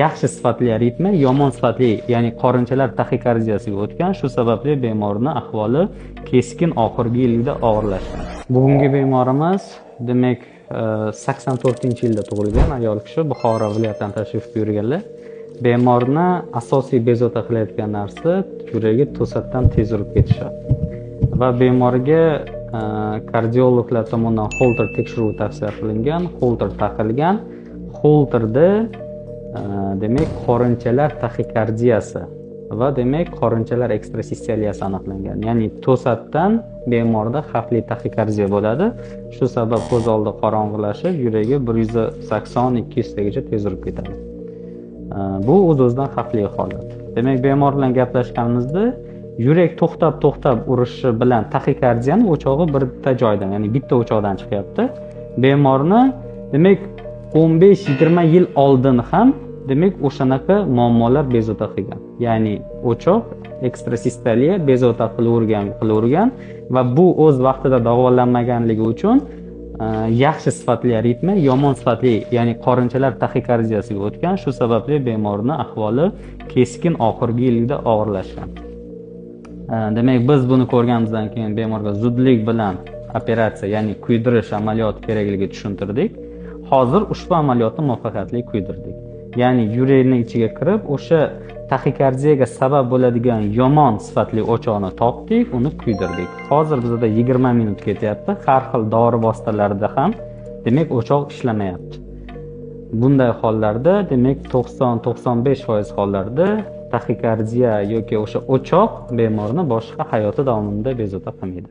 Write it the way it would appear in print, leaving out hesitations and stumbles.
Yaxshi sifatli aritmiya yomon sifatli, ya'ni qorinchalar taxikardiyasiga o'tgan. Shu sababli bemorni ahvoli keskin oxirgi yilda og'irlashgan. Bugungi bemorimiz, demak, 84-yilda tug'ilgan ayol kishi, Buxoro viloyatidan tashrif buyurganlar. Bemorni asosiy bezovta qilayotgan narsa yuragi to'satdan tez urib ketishi. Va bemorga kardiologlar tomonidan Holter tekshiruvi tavsiya qilingan, Holter taqilgan. Holterda demak qorinchalar taxikardiyasi va demak qorinchalar ekstrasistaliyasi aniqlangan. Ya'ni to'satdan bemorda xavfli taxikardiya bo'ladi. Shu sabab ko'z oldi qorong'ilashib, yuragi 180-200 tagacha tez urib ketadi. Bu o'z-o'zidan xavfli holat. Demak, bemor bilan gaplashganimizda yurak to'xtab-to'xtab urishi bilan taxikardiyani o'chog'i bitta joydan, ya'ni bitta o'choqdan chiqyapti. Bemorni demak 15-20 yil oldin ham demak o'shanaqa muammolar bezovta qilgan. Ya'ni o'choq ekstrasistoliya bezovta qilavergan va bu o'z vaqtida davolanmaganligi uchun yaxshi sifatli aritmiya yomon sifatli, ya'ni qorinchalar taxikardiyasiga o'tgan. Shu sababli bemorni ahvoli keskin oxirgi yilda og'irlashgan. Demak, biz buni ko'rganimizdan keyin bemorga zudlik bilan operatsiya, ya'ni kuydirish amaliyoti kerakligi tushuntirdik. Hozir ushbu amaliyotni muvaffaqiyatli kuydirdik. Ya'ni yurakning ichiga kirib, o'sha taxikardiyaga sabab bo'ladigan yomon sifatli o'choqni topdik, uni kuydirdik. Hozir bizda 20 minut ketyapti. Har xil dori vositalarida ham demak o'choq ishlamayapti. Bunday hollarda demak 90-95% hollarda taxikardiya yoki o'sha o'choq bemorni boshqa hayoti davomida bezovta qilmaydi.